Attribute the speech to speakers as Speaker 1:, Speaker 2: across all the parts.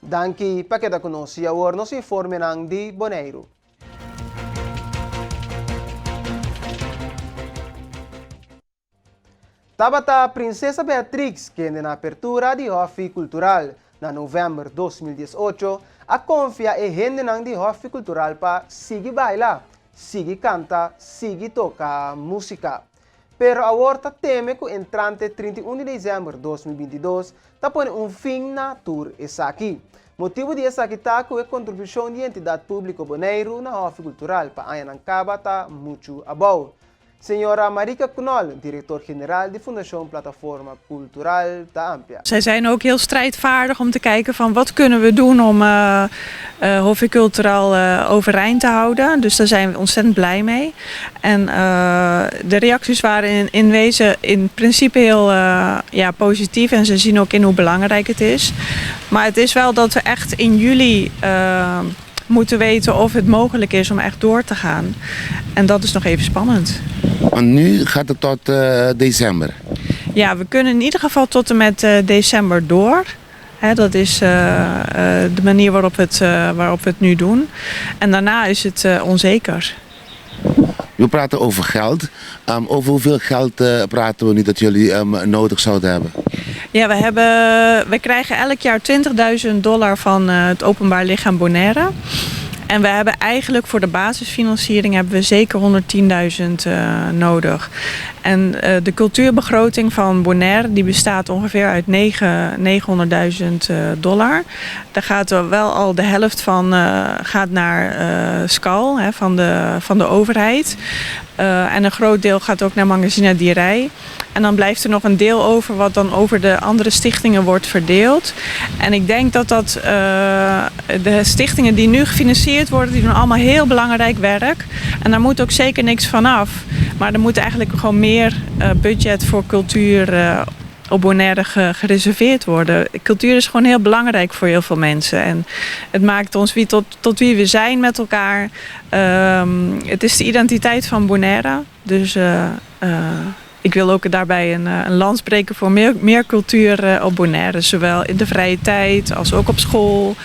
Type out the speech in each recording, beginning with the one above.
Speaker 1: Danki pa keda ku nos i awor nos informenan di Boneiru. Tabata Prinsesa Beatrix kende na apertura di Hòfi Kultural na novèmber 2018 a konfia e hendenan di Hòfi Kultural pa sigui baila, sigui kanta, sigui toka músika. Pero awor ta teme ku entrante 31 di desèmber 2022 ta pone un fin na tur esaki. Motibu di esaki ta ku e kontribushon di Entidat Públiko Boneiru na Hòfi Kultural pa añanan kaba ta muchu abou. Señora Marika Knol, director general di Fundacion Plataforma Cultural, ta amplia.
Speaker 2: Zij zijn ook heel strijdvaardig om te kijken van wat kunnen we doen om uh, uh, Hofje Cultural uh, overeind te houden. Dus daar zijn we ontzettend blij mee. En de reacties waren in, in wezen in principe heel ja, positief en ze zien ook in hoe belangrijk het is. Maar het is wel dat we echt in juli moeten weten of het mogelijk is om echt door te gaan. En dat is nog even spannend.
Speaker 3: Want nu gaat het tot uh, december?
Speaker 2: Ja, we kunnen in ieder geval tot en met uh, december door. He, dat is uh, de manier waarop we, het, waarop we het nu doen. En daarna is het onzeker.
Speaker 3: We praten over geld. Um, over hoeveel geld praten we nu dat jullie um, nodig zouden hebben?
Speaker 2: Ja, we, hebben, we krijgen elk jaar 20.000 dollar van het Openbaar Lichaam Bonaire. En we hebben eigenlijk voor de basisfinanciering hebben we zeker 110.000 uh, nodig. En uh, de cultuurbegroting van Bonaire die bestaat ongeveer uit 900.000 dollar. Daar gaat er wel al de helft van gaat naar SCAL, hè, van, de, van de overheid. En een groot deel gaat ook naar Mangazina di Rei. En dan blijft er nog een deel over wat dan over de andere stichtingen wordt verdeeld. En ik denk dat dat uh, de stichtingen die nu gefinancierd worden, die doen allemaal heel belangrijk werk. En daar moet ook zeker niks van af. Maar er moet eigenlijk gewoon meer uh, budget voor cultuur uh, op Bonaire gereserveerd worden. Cultuur is gewoon heel belangrijk voor heel veel mensen. En het maakt ons wie tot, tot wie we zijn met elkaar. Um, het is de identiteit van Bonaire. Dus uh, uh, ik wil ook daarbij een, een lans breken voor meer, meer cultuur uh, op Bonaire. Zowel in de vrije tijd als ook op school.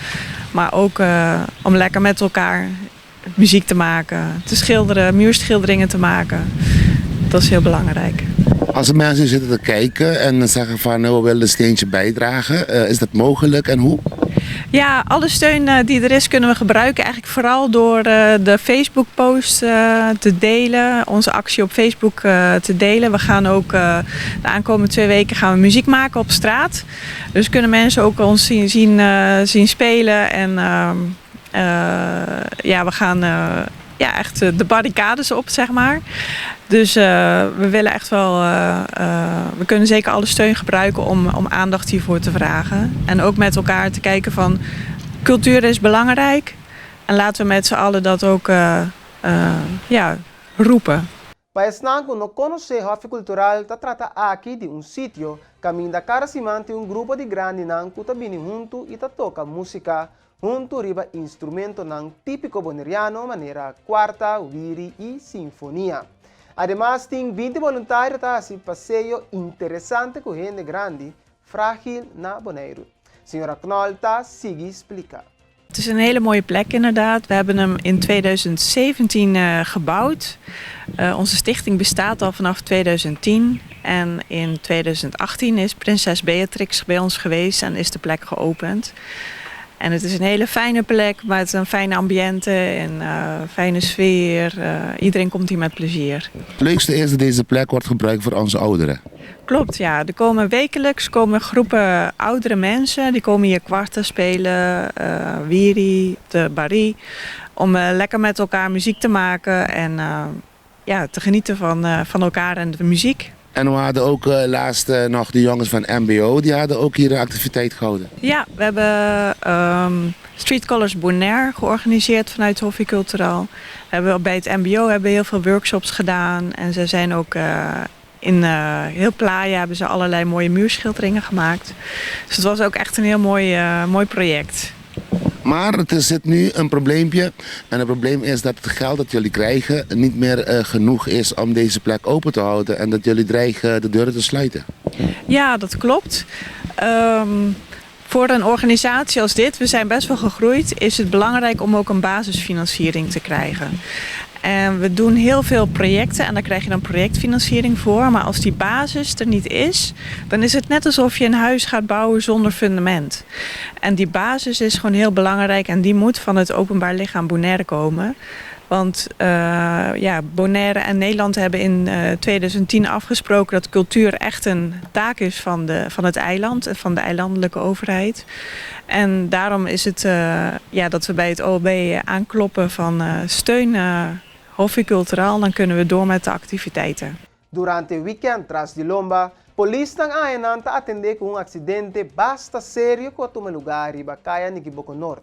Speaker 2: Maar ook om lekker met elkaar muziek te maken, te schilderen, muurschilderingen te maken. Dat is heel belangrijk.
Speaker 3: Als er mensen zitten te kijken en zeggen van nou, we willen een steentje bijdragen, uh, is dat mogelijk en hoe?
Speaker 2: Ja, alle steun die er is kunnen we gebruiken. Eigenlijk vooral door uh, de Facebook-post te delen. Onze actie op Facebook te delen. We gaan ook de aankomende twee weken gaan we muziek maken op straat. Dus kunnen mensen ook ons zien, zien, zien spelen. En ehm, ja, we gaan ja, echt de barricades op, zeg maar. Dus uh, we willen echt wel, uh, uh, we kunnen zeker alle steun gebruiken om, om aandacht hiervoor te vragen. En ook met elkaar te kijken van cultuur is belangrijk. En laten we met z'n allen dat ook ja, roepen.
Speaker 1: Pa esnan ku no konosé Hòfi Kultural ta trata aki di un sitio kaminda kada siman tin un grupo di grandinan ku ta bini huntu i ta toka músika huntu riba instrumentonan típiko boneriano manera kuarta, wiri i sinfonia. Ademas tin 20 boluntario ta hasi paseo interesante ku hende grandi frágil na Boneiru. Señora Knol ta sigui splika.
Speaker 2: Het is een hele mooie plek inderdaad. We hebben hem in 2017 uh, gebouwd. Uh, onze stichting bestaat al vanaf 2010. En in 2018 is prinses Beatrix bij ons geweest en is de plek geopend. En het is een hele fijne plek met een fijne ambiente en uh, fijne sfeer. Uh, iedereen komt hier met plezier.
Speaker 3: Het leukste is dat deze plek wordt gebruikt voor onze ouderen.
Speaker 2: Klopt, ja. Er komen wekelijks komen groepen oudere mensen. Die komen hier kwarten spelen, uh, wiri, de bari. Om lekker met elkaar muziek te maken en ja, te genieten van, van elkaar en de muziek.
Speaker 3: En we hadden ook uh, laatst uh, nog de jongens van MBO, die hadden ook hier een activiteit gehouden.
Speaker 2: Ja, we hebben um, Street Colors Bonaire georganiseerd vanuit Hofje Cultural. We hebben bij het MBO hebben we heel veel workshops gedaan. En ze zijn ook uh, in heel Playa hebben ze allerlei mooie muurschilderingen gemaakt. Dus het was ook echt een heel mooi, mooi project.
Speaker 3: Maar er zit nu een probleempje. En het probleem is dat het geld dat jullie krijgen niet meer uh, genoeg is om deze plek open te houden. En dat jullie dreigen de deuren te sluiten.
Speaker 2: Ja, dat klopt. Um, Voor een organisatie als dit, we zijn best wel gegroeid, is het belangrijk om ook een basisfinanciering te krijgen. En we doen heel veel projecten en daar krijg je dan projectfinanciering voor. Maar als die basis er niet is, dan is het net alsof je een huis gaat bouwen zonder fundament. En die basis is gewoon heel belangrijk en die moet van het openbaar lichaam Bonaire komen. Want ja, Bonaire en Nederland hebben in 2010 afgesproken dat cultuur echt een taak is van het eiland en van de eilandelijke overheid. En daarom is het ja, dat we bij het OLB aankloppen van steun Hoffi Cultural, dan kunnen we door met de activiteiten.
Speaker 1: Durante weekend tras di lomba, polisnan a ta atende cu un accidente basta serio cu a tuma luga riba Caya Nikiboko Noord.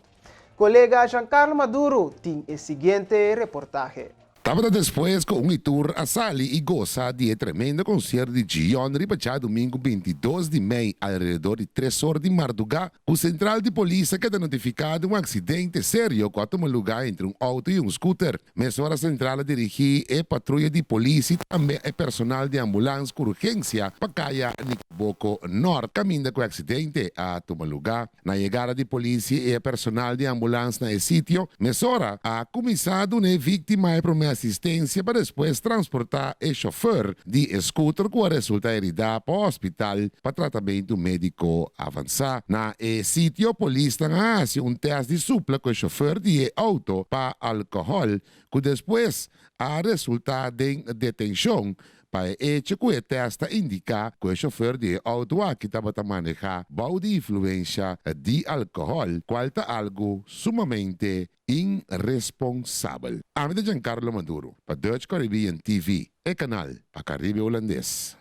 Speaker 1: Colega Giancarlo Maduro tin e siguiente reportahe.
Speaker 3: Tabata despues cu un tour a sali y gosa di tremendo concierto di Gion riba diadomingo 22 di mei alrededor di 3 or di marduga, e central di polis a keda notifica di un accidente serio cu a tuma luga entre un auto y un scooter. Mesora central a dirigi e patruya di polis y tambe e personal di ambulance cu urgencia pa Caya Nikiboko Noord, caminda cu e accidente a tuma luga. Na yegada di polis y e personal di ambulance na sitio, mesora a cuminsa duna e victima e prome asistencia pa despues transporta e chauffeur di scooter cu a resulta herida pa hospital pa tratamento medico avansa. Na e sitio, polis a haci un test di supla cu e chauffeur di auto pa alcohol, cu despues a resulta den detencion pa hecho cu e test ta indica cu e chauffeur di auto aki tabata maneha bou di influencia di alcohol, cual ta algo sumamente irresponsabel. Ami ta Giancarlo Maduro, pa Dutch Caribbean TV, e canal pa Caribe Hulandes.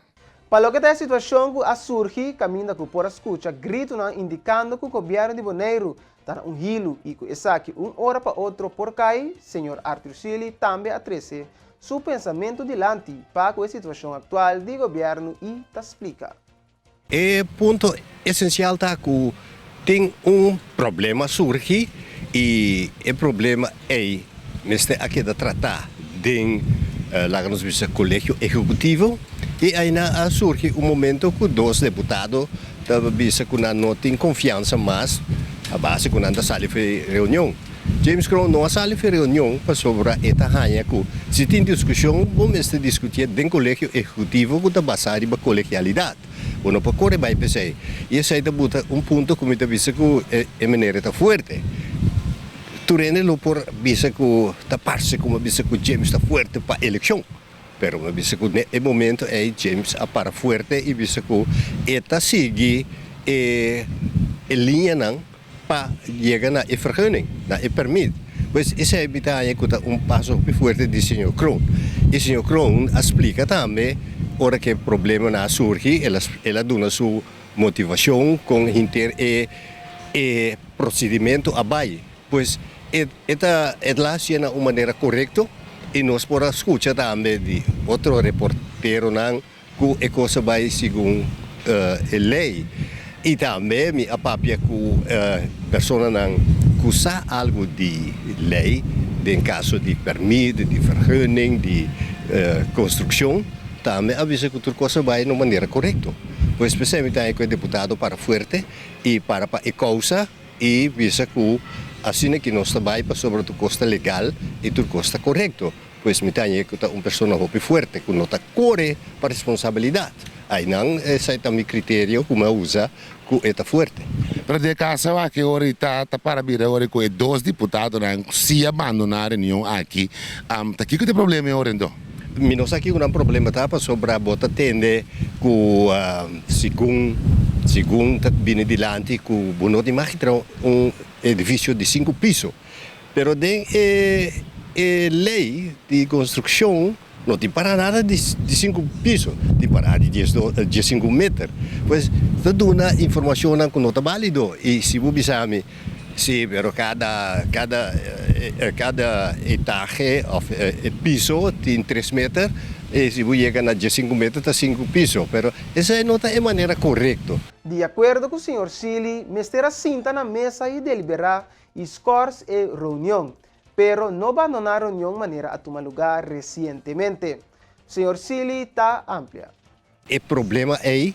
Speaker 1: Pa loke ta e situacion cu a surgi, caminda cu por a scucha gritonan indicando cu e gobierno di Boneiro ta na un hilo y cu esaki un ora pa otro por cay, señor Arthur Sealy tambe a trece su pensamento dilanti pa e situacion actual di gobierno y ta splica.
Speaker 4: E punto esencial ta cu tin un problema surgi y e problema ey mester a keda trata den laga nos bisa colegio ehecutivo y eynan a surgi un momento cu dos diputado ta bisa cu nan no tin confiansa mas a base cu nan ta sali for di reunion. James Kroon no a sali for di reunion pasobra e ta haña cu si tin discusion, bo mester discuti den colegio ehecutivo cu ta basa riba colegialidad. Bo no por core bay p'esey. Y esey ta buta un punto cu mi ta bisa cu e manera ta fuerte. Tur hende lo por bisa cu ta parce como bisa cu James ta fuerte pa eleccion. Pero mi bisa cu e momento ey James a para fuerte y bisa cu e ta sigui e liñanan pa yega na e vergunning, na e permit. Pues esey mi ta haña cu ta un paso hopi fuerte di señor Kroon. Y señor Kroon a splica tambe ora cu e problemanan a surgi, el a el a duna su motivacion con henter e procedimento a bay. Pues e e ta e la hacié na un manera corecto y nos por a scucha tambe di otro reporteronan cu e cos a bay segun e ley. Y tambe mi a papia cu personanan cu sa algo di ley den caso di permit, di vergunning, di construccion, tambe a bisa cu tur cos a bay na un manera corecto. Pues p'esey mi ta haña cu e diputado para fuerte y para pa e causa y bisa cu asina ki nos ta bay pasobra tur cos ta legal y tur cos ta corecto. Pues mi ta haña cu ta un persona hopi fuerte cu no ta core pa responsabilidad. Aynan esai ta mi criterio cu mi a usa cu e ta fuerte.
Speaker 3: Pero den e caso aki ora ta ta para bira ora cu e dos diputadonan si a bandona reunion aki, ta kico ta e problema e ora ento?
Speaker 4: Mi no sa kico nan problema ta pasobra bo ta tende cu segun segun ta bini dilanti cu bo no tin mag tra un edificio di cinco piso. Pero den e e ley di construccion no tin para nada di di cinco piso, tin para di dies do dies cinco meter. Pues ta duna informacionnan cu no ta balido y si bo bisa mi si pero cada cada cada etahe of e piso tin tres meter y si bo yega na dies cinco meter ta cinco piso, pero esey no ta e manera corecto.
Speaker 1: Di acuerdo cu señor Sealy, mester a sinta na mesa y delibera y scors e reunion, pero no bandona reunion manera a tuma lugar recientemente. Señor Sealy ta amplia.
Speaker 4: E problema ey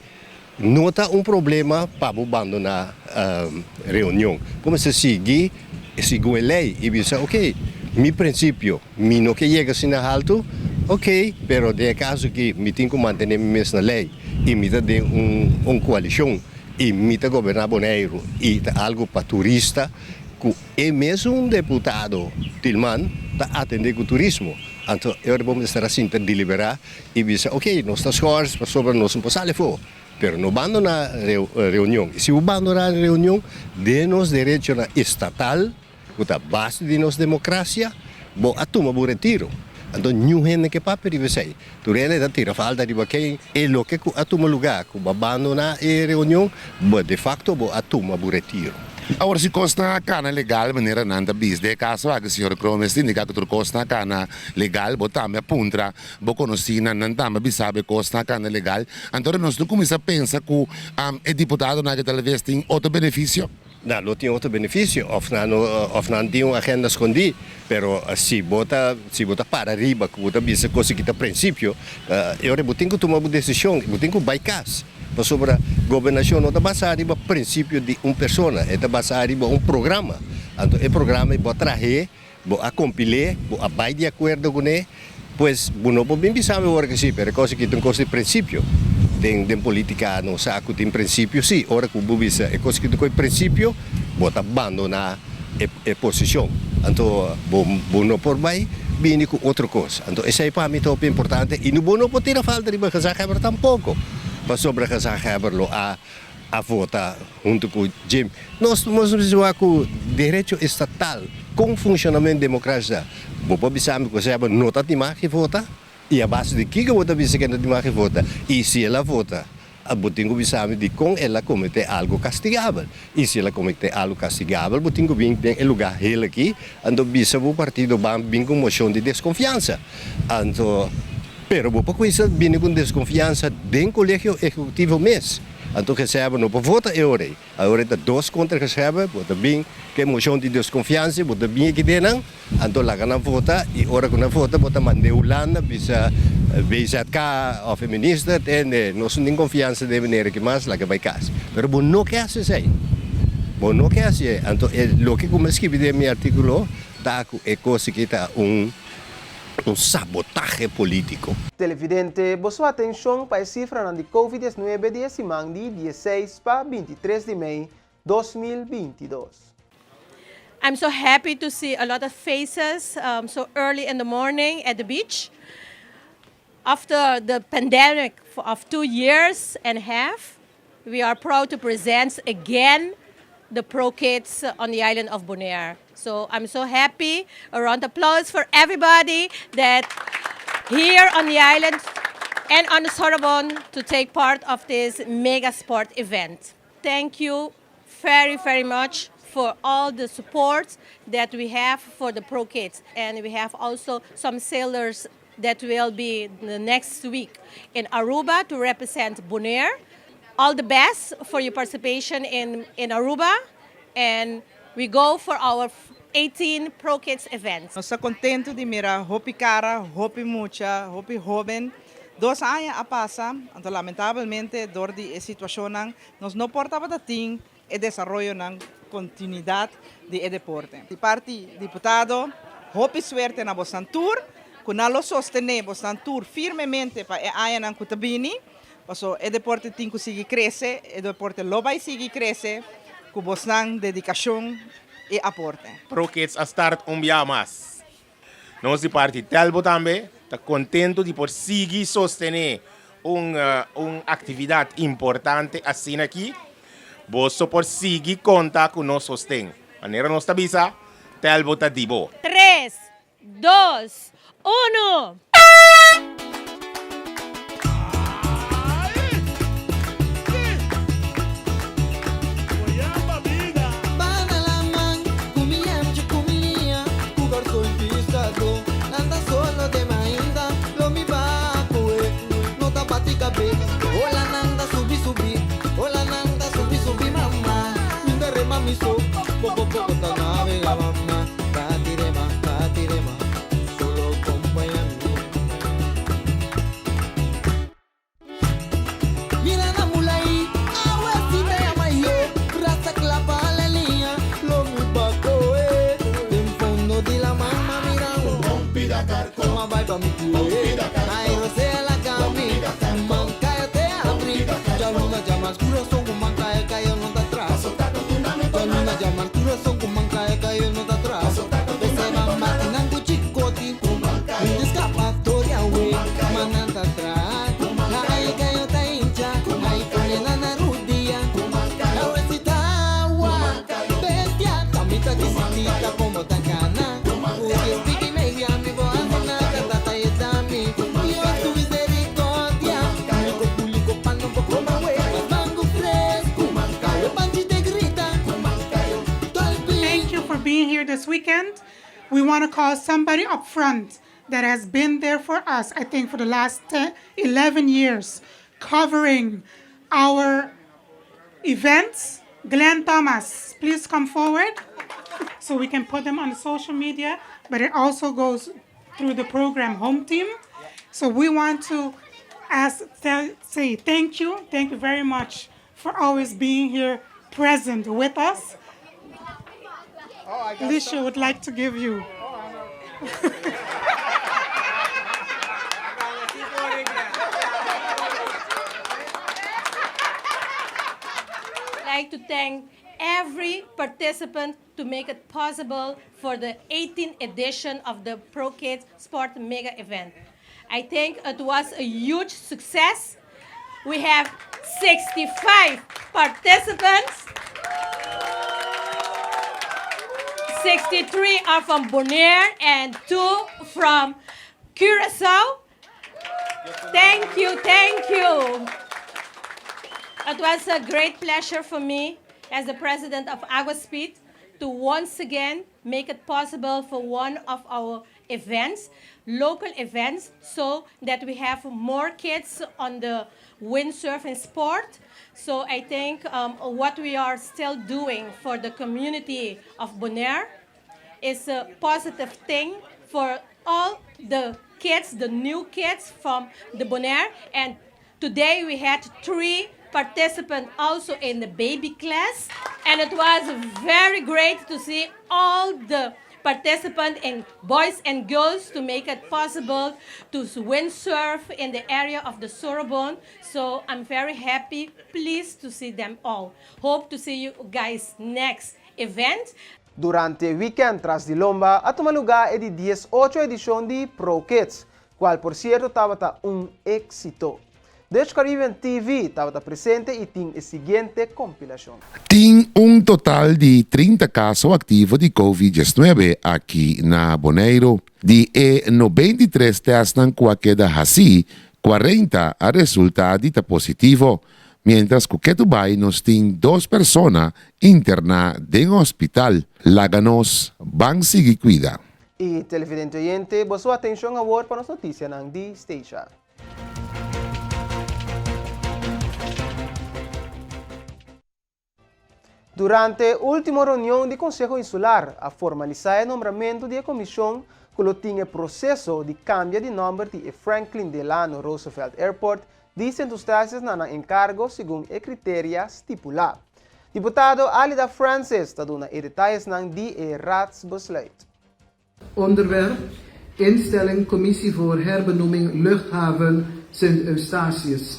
Speaker 4: No ta un problema pa bo bandoná reunion. Bo mester sigui segun e lei i bisa, ok, mi prinsipio, mi no ke yega asina haltu, ok, pero den e kaso aki mi tin ku mantené mi mes na lei i mi ta den un koalishon i mi ta goberná Boneiru i ta algu pa turista ku e mesun deputado Tilman ta atendé ku turismo. Anto e ora bo mester a sinta deliberá i bisa, ok, nos ta schors pasobra nos no por sali afó, pero no bandoná reunion. I si bo bandoná reunion, den nos derechonan estatal, ku ta base di nos demokrasia, bo a tuma bo retiro. Anto niun hende ke papia riba esei. Tur hende ta tira falta riba ken e loke ku a tuma lugá, ku bo a bandoná e reunion, bo de fakto bo a tuma bo retiro.
Speaker 3: Awor si kosnan a kana legal manera nan ta bisa den e kaso aki señor Kroon mester indiká ku tur kosnan a kana legal, bo tambe a puntra Bo konosí nan, nan tambe bisa bo e kosnan a kanda legal. Anto nos no kuminsá pensa ku e diputadonan aki talves tin otro benefisio?
Speaker 4: Nan no tin otro benefisio òf nan no òf nan tin un agenda skondí. Pero si bo ta si bo ta para riba ku bo ta bisa kos aki ta prinsipio, e ora bo tin ku tuma bo desishon, bo tin ku bai kas. Pasobra gobernashon no ta basá riba prinsipio di un persona, e ta basá riba un programa. Anto e programa ei bo a trah'é. Bo a kompil'é, bo a bai di akuerdo kuné, pues bo no por bin bisa mi ora ku si, pero e kos aki ta un kos di prinsipio. Den den politika nos sa ku tin prinsipio si, ora ku bo bisa e kos aki ta un kos di prinsipio, bo ta bandoná e e posishon. Anto bo bo no por bai bini ku otro kos. Anto esei pa mi ta hopi importante i bo no por tira falta riba gezaghebber tampoko, pasobra gezaghebber lo a a vota hunto cu Jim. Nos nos mester wak cu derecho estatal, con funcionamento democracia. Bo por bisa mi cu esei no ta tin mag di vota? Y a base di kico bo ta bisa cu e no tin mag di vota? Y si el a vota, bo tin cu bisa mi dicon el a comete algo castigabel. Y si el a comete algo castigabel, bo tin cu bin den e lugar heel aki, anto bisa bo partido ban bin cu mocion di desconfiansa. Anto. Pero bo por cuminsa bini cu desconfiansa den Colegio Ejecutivo mes. Anto Gezhebbe no por vota e ora ey. Awor e ta dos contra Gezhebbe, bo ta bin cu e mocion di desconfiansa, bo ta bin aki den nan, anto laga nan vota y ora cu nan vota bo ta manda e Hulanda bisa BZK of e minister, tende, nos no tin confiansa den e meneer aki mas, laga bay cas. Pero bo no ke haci esey. Bo no ke haci e. Anto e loke cu mi a scribi den mi articulo ta cu e cos aki ta un. Un sabotahe polítiko.
Speaker 1: Televidente, boso atenshon pa e sifranan di Covid 19 di e siman di dieseis pa 23 di mei 2022.
Speaker 5: I'm so happy to see a lot of faces um, so early in the morning at the beach. After the pandemic of 2 years and a half, we are proud to present again the Pro Kids on the island of Bonaire. So I'm so happy. A round of applause for everybody that here on the island and on the Sorobon to take part of this mega sport event. Thank you very, very much for all the support that we have for the Pro Kids. And we have also some sailors that will be the next week in Aruba to represent Bonaire. All the best for your participation in Aruba. And we go for our 18 Pro Kids events.
Speaker 6: Nos ta kontentu di mira hopi kara, hopi mucha, hopi hóben. 2 aña a pasa, anto lamentablemente dor di e situashon nos no por tin e desaroyo nan kontinuidat di e deporte. Di parti diputado, hopi suerte na boso tur, ku nan lo sostené boso tur firmemente pa e añanan ku ta bini, paso e deporte tin ku sigui krese, e deporte lo bai sigui krese, ku boso dedikashon i aporte.
Speaker 7: Pro Kids a start un biaha mas. Nos di parti Telbo tambe ta kontentu di por sigui sostené un aktividat importante asina aki. Boso por sigui konta ku nos sosten. Manera nos ta bisa, Telbo ta di bo.
Speaker 5: 3, 2, 1.
Speaker 8: Bana laman, ku mi emchi ku mi liña, ku garson piskadó. Lanta solo de mainta, lo mi ba kohe, no ta bati kabes. Olanan ta subi subi, olanan ta subi subi mama. Mi ta rema mi so, poko poko ta navega mama. Bati rema, bati rema, solo kompañá mi.
Speaker 9: weekend. We want to call somebody up front that has been there for us, I think, for the last 10, 11 years, covering our events. Glenn Thomas, please come forward so we can put them on the social media, but it also goes through the program Home Team. So we want to ask, tell, say thank you, thank you very much for always being here present with us. Alicia would like to give you.
Speaker 5: I'd like to thank every participant to make it possible for the 18th edition of the Pro Kids Sport Mega Event. I think it was a huge success. We have 65 participants. 63 are from Bonaire and 2 from Curacao. Thank you, thank you. It was a great pleasure for me as the president of Agua Speed to once again make it possible for one of our events, local events, so that we have more kids on the windsurfing sport. So I think what we are still doing for the community of Bonaire is a positive thing for all the kids, the new kids from the Bonaire. And today we had three participants also in the baby class. And it was very great to see all the participants and boys and girls to make it possible to windsurf in the area of the Sorobon. So I'm very happy, pleased to see them all. Hope to see you guys next event.
Speaker 1: Durante weekend tras di lomba, a tuma lugá e di 18 edishon di Pro Kids, kual por sierto tabata un éksito. Dutch Caribbean TV tabata presente i tin e siguiente kompilashon.
Speaker 3: Tin un total di 30 kaso aktivo di COVID-19 aki na Boneiru. Di e 93 tèstnan ku a keda hasí, 40 a resultá di ta positivo, miéntras ku ketu bai nos tin dos persona interná den hospital. Laga nos ban sigui kuida.
Speaker 1: I televidente oyente, boso atenshon awor pa nos notisianan di Statia. Durante último reunion di Konseho Insular a formalisá e nombramentu di e komishon ku lo tin e proseso di kambia di nòmber di e Franklin Delano Roosevelt Airport di Sint Eustatius na nan enkargo segun e kriteria stipulá. Diputado Alida Francis ta duna e detayesnan di e raadsbesluit.
Speaker 10: Onderwerp, Instelling commissie voor herbenoeming luchthaven Sint Eustatius.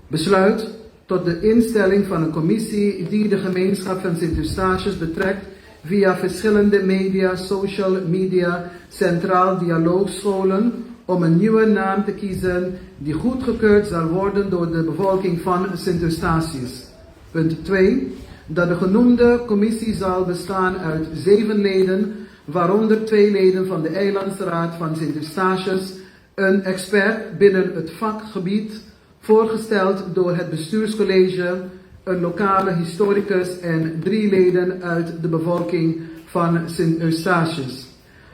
Speaker 10: Besluit tot de instelling van een commissie die de gemeenschap van Sint Eustatius betrekt via verschillende media, social media, centraal dialoogscholen om een nieuwe naam te kiezen die goedgekeurd zal worden door de bevolking van Sint Eustatius. Punt 2. Dat de genoemde commissie zal bestaan uit zeven leden, waaronder twee leden van de Eilandsraad van Sint Eustatius, een expert binnen het vakgebied, voorgesteld door het bestuurscollege, een lokale historicus en drie leden uit de bevolking van Sint Eustatius.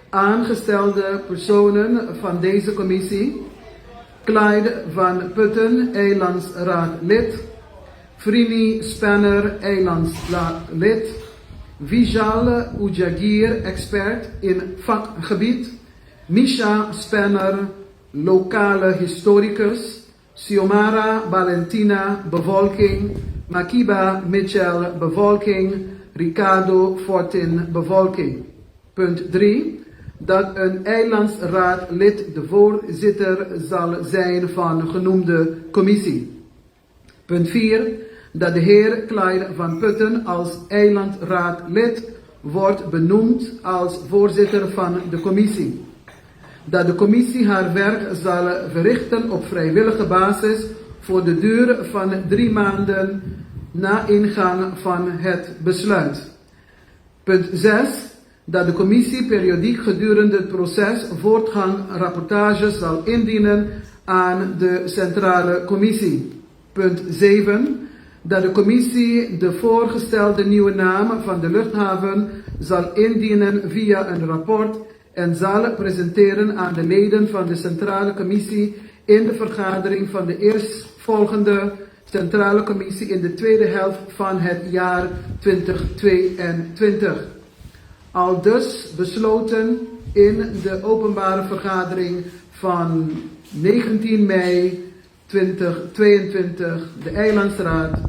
Speaker 10: Aangestelde personen van deze commissie: Clyde van Putten, Eilandsraadlid, Frini Spanner, Eilandsraadlid, Vijal Ujagir, expert in vakgebied, Misha Spanner, lokale historicus, Xiomara Valentina, bevolking, Makiba Mitchell, bevolking, Ricardo Fortin, bevolking. Punt 3. Dat een eilandsraadlid de voorzitter zal zijn van genoemde commissie. Punt 4. Dat de heer Clyde van Putten als eilandraadlid wordt benoemd als voorzitter van de commissie. Dat de commissie haar werk zal verrichten op vrijwillige basis voor de duur van 3 maanden na ingang van het besluit. Punt 6. Dat de commissie periodiek gedurende het proces voortgang rapportages zal indienen aan de centrale commissie. Punt 7. Dat de commissie de voorgestelde nieuwe naam van de luchthaven zal indienen via een rapport en zal presenteren aan de leden van de Centrale Commissie in de vergadering van de eerstvolgende Centrale Commissie in de tweede helft van het jaar 2022. Aldus besloten in de openbare vergadering van 19 mei 2022, de Eilandsraad,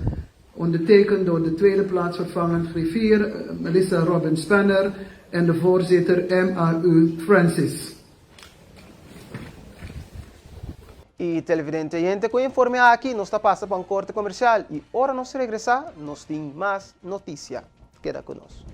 Speaker 10: ondertekend door de tweede plaatsvervangend griffier eh, Melissa Robin Spanner en de voorzitter M.A.U. Francis.
Speaker 1: Y televidente oyente, cu e informe aki nos ta pasa pa un corte comercial y ora nos regresa nos tin mas noticia. Keda cu nos.